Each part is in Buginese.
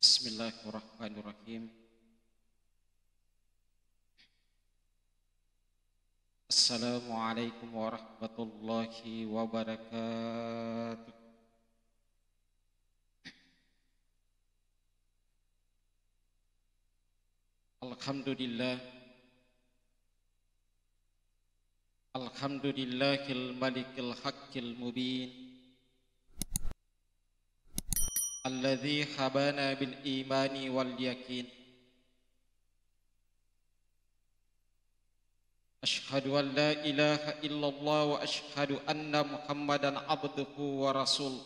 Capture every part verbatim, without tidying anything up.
Bismillahirrahmanirrahim. Assalamualaikum warahmatullahi wabarakatuh. Alhamdulillah. Alhamdulillahil malikil haqqil mubin. Alladzi habana bil imani wal yakin. Asyhadu an la ilaha illallah wa asyhadu anna Muhammadan abduhu wa rasul.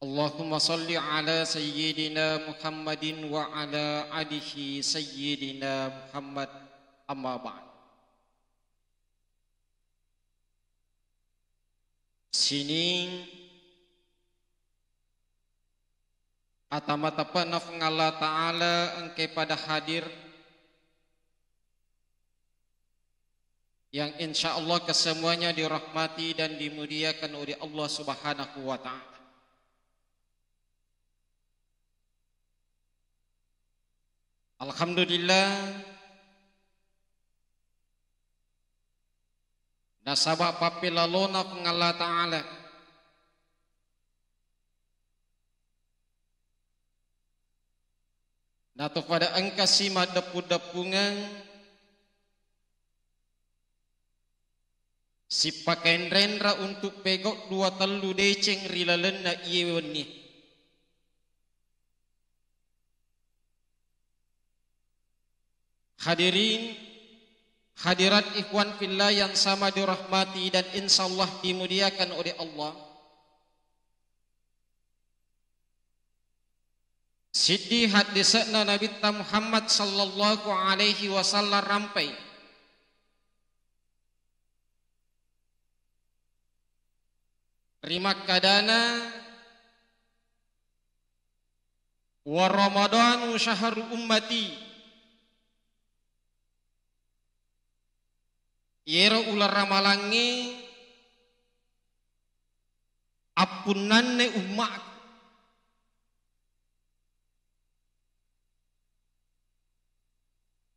Allahumma salli ala sayyidina Muhammadin wa ala alihi sayyidina Muhammad, amma ba'd. Sining ata mateppa'na Puang Allah Ta'ala engkae pada hadir, yang insya Allah kesemuanya dirahmati dan dimuliakan oleh Allah Subhanahu wa Ta'ala. Alhamdulillah, nasaba pappelalona Puang Allah Ta'ala. Nato pada engkasi maddeppu-deppungeng sipakaenrenra untuk pegau dua tellu deceng ri lalenna iye wenni. Hadirin, hadirat ikhwan fillah yang sama dirahmati dan insya Allah dimuliakan oleh Allah. Siddi haddese'na Nabitta Muhammad sallallahu alaihi wasallam rampai. Rimakkadana, "Wa Ramadanu syahru ummati." Iyero uleng ramalangnge appunnanne ummaku.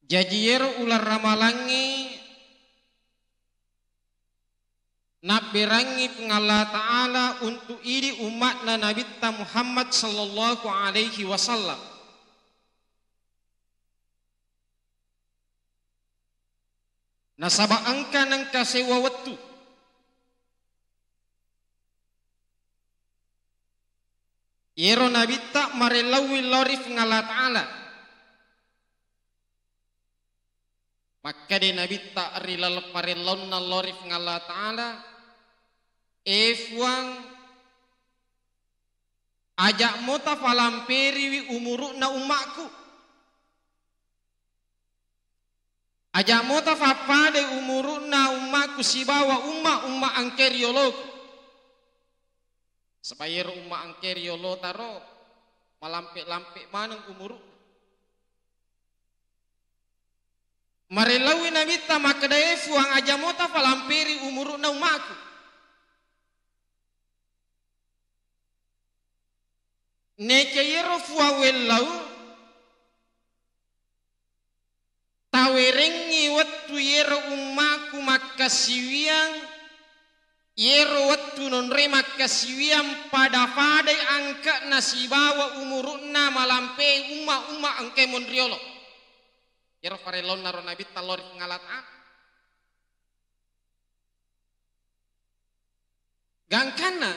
Jaji iyero uleng ramalangnge nabberangngi Puang Allah Ta'ala untuk idi umma'na Nabitta Muhammad sallallahu alaihi wasallam. Nasaba engka nengka sewwa wettu. Iyero Nabitta marellauwi lao ri Puang Allah Ta'ala. Makkeda Nabitta ri laleng parellaunna lao ri Puang Allah Ta'ala, "E Puang, aja'mo tafalamperiwi umuru'na ummaku." Aja'mo tafappadai umuru'na ummaku sibawa umma-umma engkae riyoloku. Saba iyero umma engkae riyolota ro malampe-lampe maneng umuru'na. Marellauwi Nabitta makkeda, "E Puang, aja'mo tafalamperi umuru'na ummaku." Neke iyero Puang wellau, tawerengngi wettu iyero ummaku makkasiwiang, iyero wettu nonroi makkasiwiang pada-padai angke'na sibawa umuru'na malampe umma-umma engkae monriolo. Iyero parellaunna ro Nabitta lao ri Puang Allah Ta'ala. Gangkanna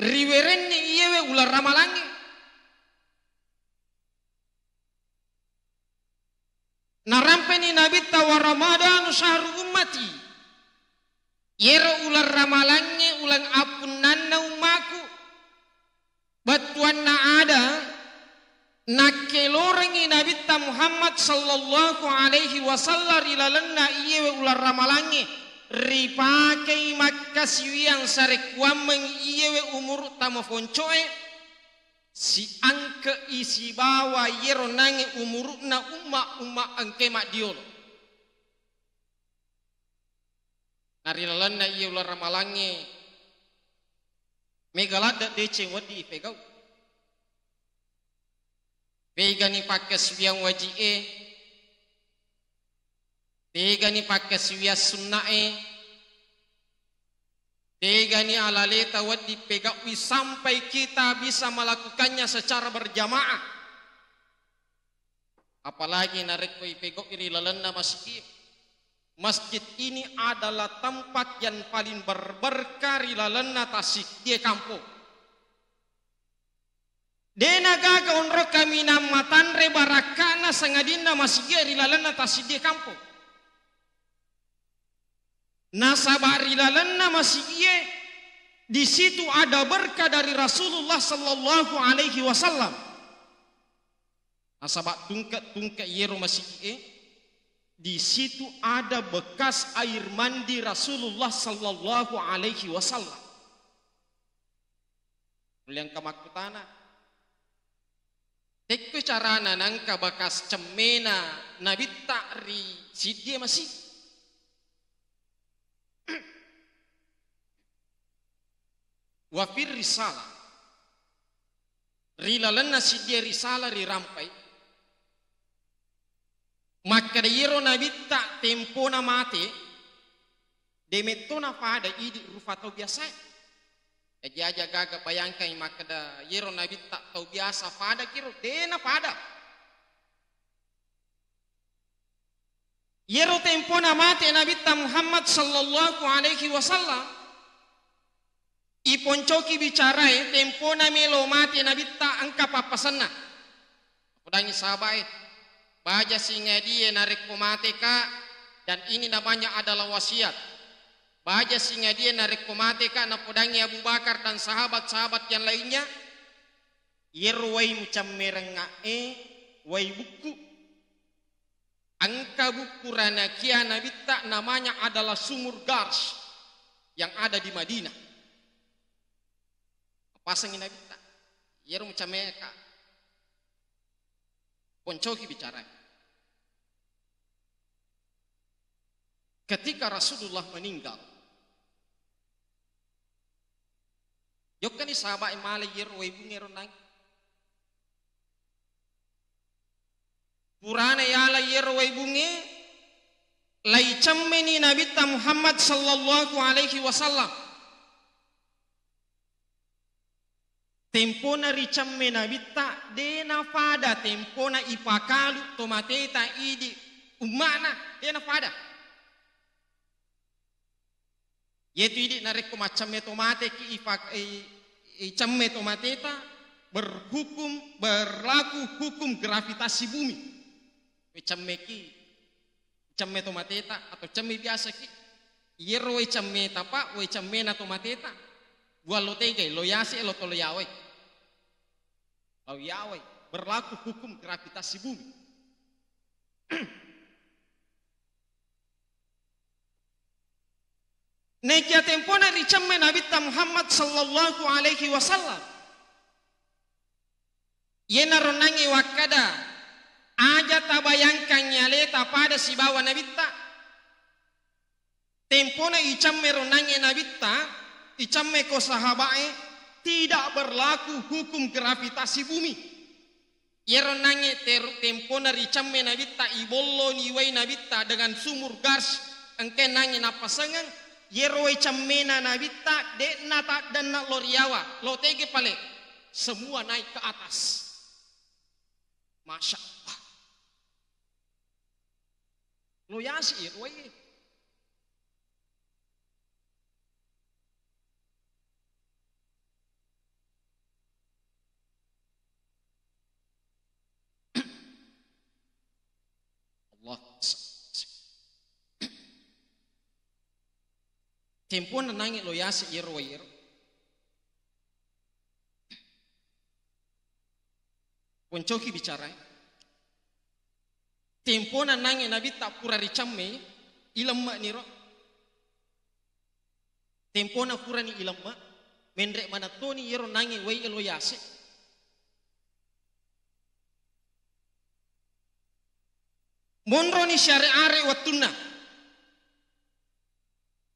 riwerenni iyewe uleng ramalangnge. Narampeni Nabitta, "Wa Ramadanu syahru ummati." Iyero uleng ramalangnge uleng appunnanna ummaku. Bettuanna ada, nakkelorengngi Nabitta Muhammad sallallahu alaihi wasallam ri lalenna iyewe uleng ramalangnge, ripakei makkasiwiang sarekkuammeng iyewe umuru tamafoncoe, siangke'i sibawa iyero nange umuru'na umma-umma engkae maddiolo. Na ri lalenna iye uleng ramalangnge, mega ladde deceng wedding ipegau. Pegani pakkasiwiang waji'e, pegani pakkasiwiang sunna'e, pegani alaleta wedding pegaui sampai kita bisa melakukannya secara berjamaah. Apalagi narekko ipegau'i ri lalenna masigi'e. Masjid ini adalah tempat yang paling berberkah ri lalenna tassiddie kampong. De'na gaga onrong kaminang matanre barakka'na sangadinna masigi'e ri lalenna tassiddie kampong. Nasaba ri lalenna masigi'e, di situ ada berkah dari Rasulullah sallallahu alaihi wasallam. Nasaba tungke-tungke yero masigi'e, di situ ada bekas air mandi Rasulullah sallallahu alaihi wasallam. Muliang kamakkutana, tekko carana nangka bakas cemmena Nabitta ri siddie masi? Wafir risalah, ri lalenna siddie risalah rirampai, makkeda iyero Nabitta tempona mate, de metto napada idi rufa tau biasae. Jaji aja gaga bayangkangngi makkeda iyero Nabitta tau biasa pada kiro, de napada. Iyero tempona mate Nabitta Muhammad sallallahu alaihi wasallam, iponcoki bicarae, tempona melo mate Nabitta engka pappasenna. Podangi sahabae, baja singadie narekko mateka, dan ini namanya adalah wasiat. Baja singadie narekko mateka, napodangi Abu Bakar dan sahabat-sahabat yang lainnya, iyero wai mucammerengnga'e, wai bukku. Engka bukku ranakia Nabitta namanya adalah Sumur Gars yang ada di Madinah. Pasengi Nabitta, iyero mucameka. Poncoki bicara. Ketika Rasulullah meninggal, jokkani sahabat male iyero wai bunge ro nang. Purana yala iyero wai bunge, laicemmeni Nabitta Muhammad sallallahu alaihi wasallam. Tempona ricemme Nabitta, de napada tempona ipakalu tomateta idi umma'na, de napada. Yetu idi narekko maccemme tomateki ipak-, i-, icemme tomateta, berhukum, berlaku hukum gravitasi bumi. Icemmeki, cemme tomateta atau cemme biasaki. Iyero wai cemmeta, Pak, wai cemmena tomateta. Buang lo tegai, lo yase, lo tolo yawai. Lo yawai. Berlaku hukum gravitasi bumi. Naikia tempona ricemme Nabitta Muhammad sallallahu alaihi wasallam. Iyenaro nangnge wakkada, aja tabayangkangngi aleta pada sibawa Nabitta. Tempona icemme ro nangnge Nabitta, icemme ko sahabae, tidak berlaku hukum gravitasi bumi. Iyero nangnge ter-, tempona ricemme Nabitta, ibolloni wai Nabitta dengan sumur Gars, engka nangnge nappasengeng, iyero wai cemmena Nabitta, de'na taddenna lo riawa, lo tege pale, semua naik ke atas. Masya Allah. Lo yasi iyero wai. Allah. Tempona nangnge lo yase iyero wai ero. Poncoki bicara. Tempona nangnge Nabitta pura ricemme, ilemme'niro. Tempona purani ilemme, menre manattoni iyero nangnge wai elo yase. Monroni siare-are wettunna.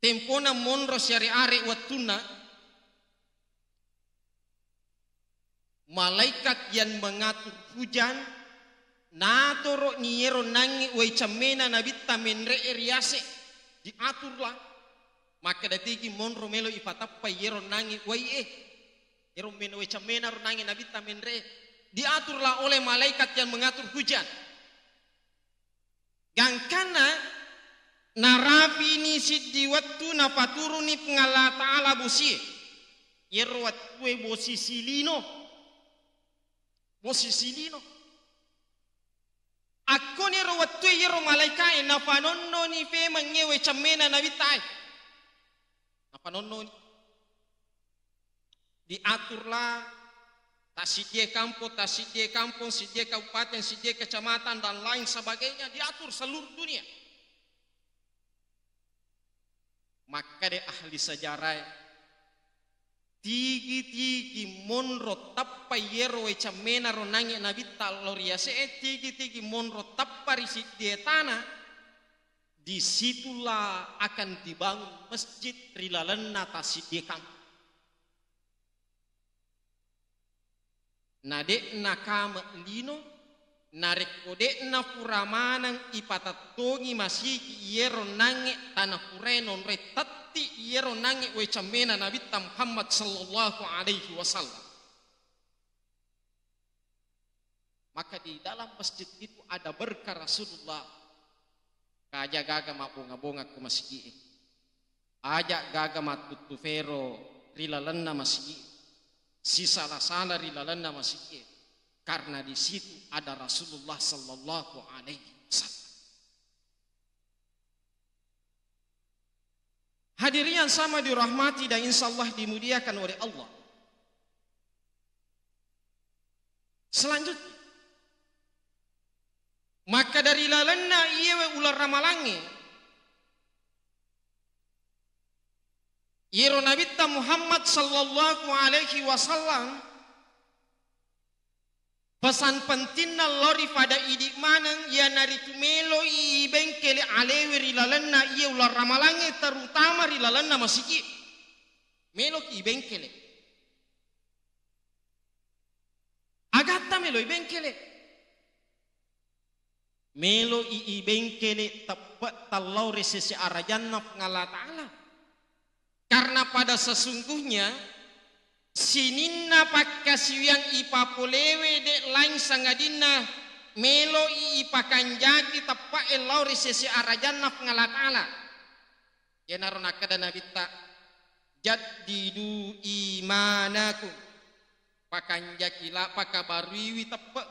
tempona monro siare-are wettunna, malaikat yang mengatur hujan natoro'ni iyero nangnge wai cemmena nabitta menre'e riase, diaturlah. Makkeda tigi monro melo ipatappai iyero nangnge wai e, iyero men-, wai cemmena ro nangnge nabitta menre'e, diaturlah oleh malaikat yang mengatur hujan. Gangkanna narapini siddi wettu napaturuni Puang Allah Ta'ala bosie. Iyero wettue bosi silino. Bosi silino. Akkoniro wettue iyero malaikae napanonnoni pemengnge wai cemmena nabittae. Napanonnoni. Diaturlah, tassiddie kampong, tassiddie kampong, siddie kabupaten, siddie kecamatan, dan lain sebagainya, diatur seluruh dunia. Makkeda ahli sejarah e, tigi-tigi monro tappa iyero wai cemmena ro nangnge nabitta lao riase e, tigi-tigi monro tappa ri siddie tana, disitulah akan dibangun masjid ri lalenna tassiddie kampong. Na de'na kame lino, narekko de'na pura maneng ipatettongi masigi iyero nangnge tana purae nonroi tetti iyero nangnge wai cemmena nabitta Muhammad sallallahu alaihi wasallam. Maka di dalam masjid itu ada berkah Rasulullah. Aja gaga mabbonga-bonga ko masigi e. Aja gaga mattuttu fero ri lalenna masigi e. Sisala-sala ri lalenna masigi e. Karena di situ ada Rasulullah sallallahu alaihi wasallam. Hadirin yang sama dirahmati dan insya Allah dimuliakan oleh Allah. Selanjutnya, maka dari lalenna iyewe uleng ramalangnge, iyero Nabitta Muhammad sallallahu alaihi wasallam, pesan pentinna lao ri pada idi maneng, iyanaritu meloi ibengkele alewe ri lalenna iye uleng ramalangnge, terutama ri lalenna masigi. Meloki ibengkele. Agatta melo ibengkele. Melo i ibengkele teppe tallao ri sese arajanna Puang Allah Ta'ala. Karena pada sesungguhnya sininna pakkasiwiang ipapolewe de lain sangadinna melo i ipakanjaki teppe e lao ri sese arajanna Puang Allah Ta'ala. Iyanaro nakkeda Nabitta, "Jaddidu imanakum." Pakanjaki la, pakabaruiwi teppe.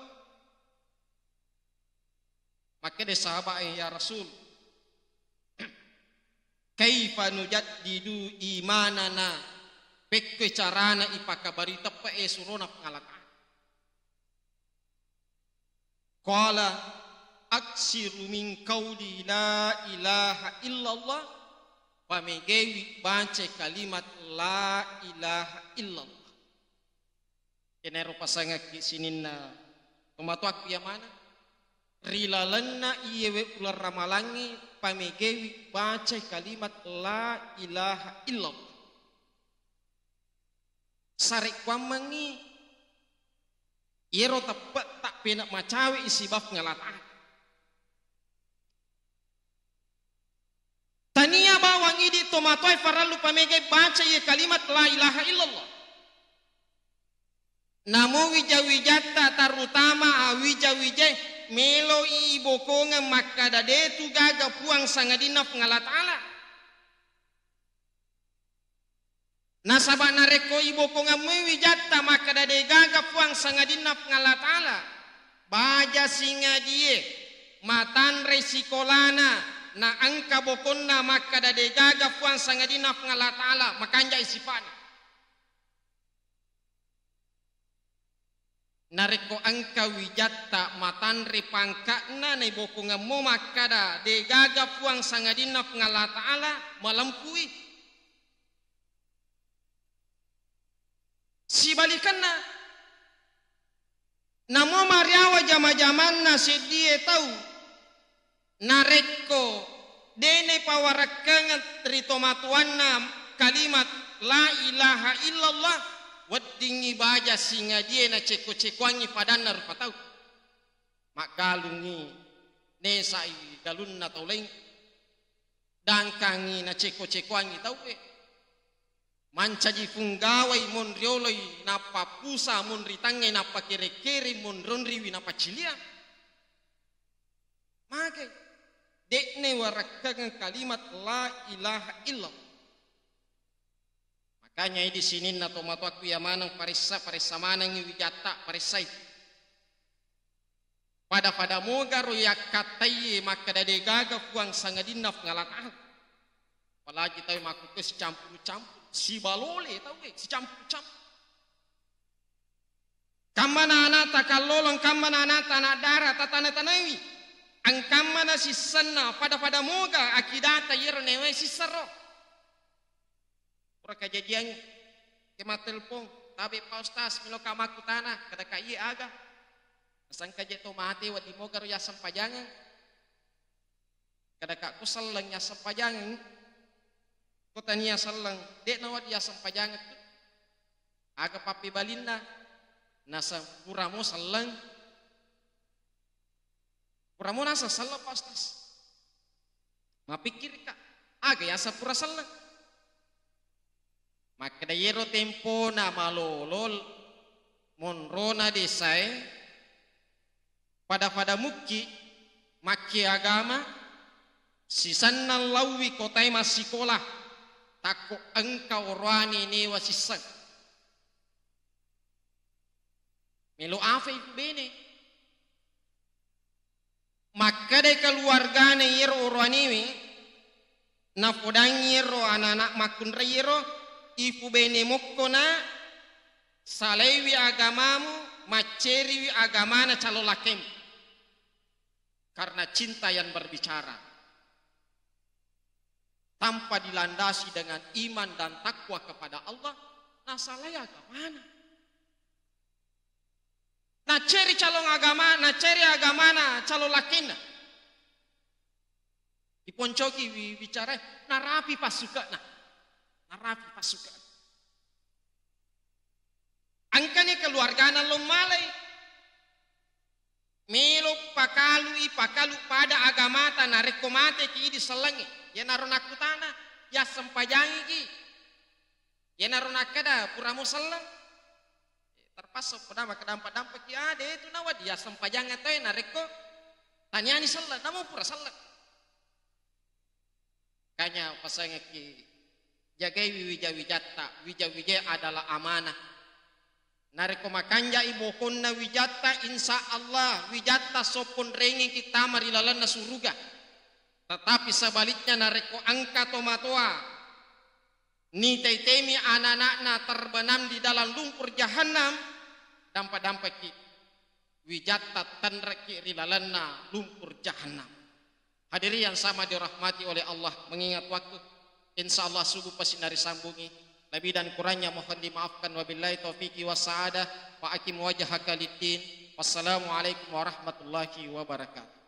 Makkeda sahabat e, "Ya Rasul, kaifa nujaddidu imanana?" Pekkoi carana ipakabarui teppe e surona Puang Allah Ta'ala. Qala, "Aksiru min qauli la ilaha illallah." Pamegaiwi baca kalimat la ilaha illallah. Kenaro pasangakki sininna tomatoakku iya maneng. Ri lalenna iyewe uleng ramalangnge pamegaiwi baca kalimat la ilaha illallah. Sarekkuammengngi iyero teppe ta pena macawe i sibawa Puang Allah Ta'ala. Tania bawang idi tomatoae farellu pamegai baca iye kalimat la ilaha illallah. Namo wija-wijatta, terutama wija-wijae, melo i bokongeng makkada detu gaga Puang sangadinna Puang Allah Ta'ala. Nasaba narekko ibokongeng moi wijatta makkada degaga Puang sangadinna Puang Allah Ta'ala, baja singadie matanre sikolana na engka bokonna makkada degaga Puang sangadinna Puang Allah Ta'ala, makanjai sipa'na. Narekko engka wijatta matanre pangka'na, naibokongemmo makkada, degaga Puang sangadinna Puang Allah Ta'ala, malempui. Sibalikanna, namo mariawa jama-jamanna seddie tau, narekko Dene pawarekkengeng ri tomatoanna kalimat la ilaha illallah, weddingngi baja singadie naceko-cekoangngi padanna rupa tau. Maggalungngi, nesai galunna tau laing, dangkangngi naceko-cekoangngi tauwe. Mancaji funggawai monrioloi nappa pusa, monri tangngai nappa kere-kere, monronriwi nappa cilia. Magai, de'ne warekkengeng kalimat la ilaha illallah. Makanya di sininna tomatoakku iya maneng paressa, paressa manengngi wijatta, paressai. Pada-pada mogaro yakkattaiye makkeda degaga Puang sangadinna Puang Allah Ta'ala. Apalagi tau makkukue sicampuru-campuru, sibalole tauwe sicampuru-campuru. Kammana anata kallolo, kammana anata anak dara tatana-tanaiwi. Angkammana sissenna pada-pada moga akidata yero newe sissero. Pura kajajiang ke mattelpong, tabe Pak Ustaz, melo ka makkutana, kada ka iye aga. Nasangka je to mate wedding mogaro yassempajangeng. Kada ka ko selleng yassempajangeng. Ko tania selleng, de'na wedding yassempajangeng tu. Aga pappebalinna? Naseng puramo selleng. Puramo naseng selleng Pak Ustaz. Mapikkirika, aga yaseng pura selleng? Makkeda yero tempona malolo monrona desae, pada-pada mukki makki agama, sisenna lauwi kotae massikola, takko engka oroane newa sisseng. Melo afai ku bene. Makkeda keluargana yero oroanewe, napodangngi yero anak-anak makkunrai yero, ipu bene mokkona, salaiwi agamamu, macceriwi agamana calon lakemu. Karena cinta yang berbicara. Tanpa dilandasi dengan iman dan takwa kepada Allah, nasalai agamana. Naceri calon agama, naceri agamana calon lakinna. Diponcoki wi-, bicara, narapi passuke'na. Narapi passuke'na. Engkani keluargana lo malai. Melo pakalui, pakalu pada agamata, narekko mateki idi sellengnge. Iyanaro nakkutana, yassempajangiki. Iyanaro nakkeda, puramo selleng. Terpaksa pada makkadampa-dampaki, ah, de tu nawa dia sempajang atau narekko taniani selleng, namu pura selleng. Kanya pasangekki, jagaiwi wija-wijatta, wija-wija adalah amanah. Narekko makanjai bohonna wijatta, insya Allah wijatta soppon rengengki tama ri lalenna suruga. Tetapi sebaliknya, narekko engka tomatoa nitaitemi anak-anakna terbenam di dalam lumpur jahannam, dampa-dampaki wijatta tenrekki ri lalenna lumpur jahannam. Hadirin yang sama dirahmati oleh Allah, mengingat waktu, insya Allah subuh pasti narisambungi. Lebih dan kurangnya mohon dimaafkan. Wabillahi taufiqi wassa'adah. Wa akim wajhaka liddin. Wassalamualaikum warahmatullahi wabarakatuh.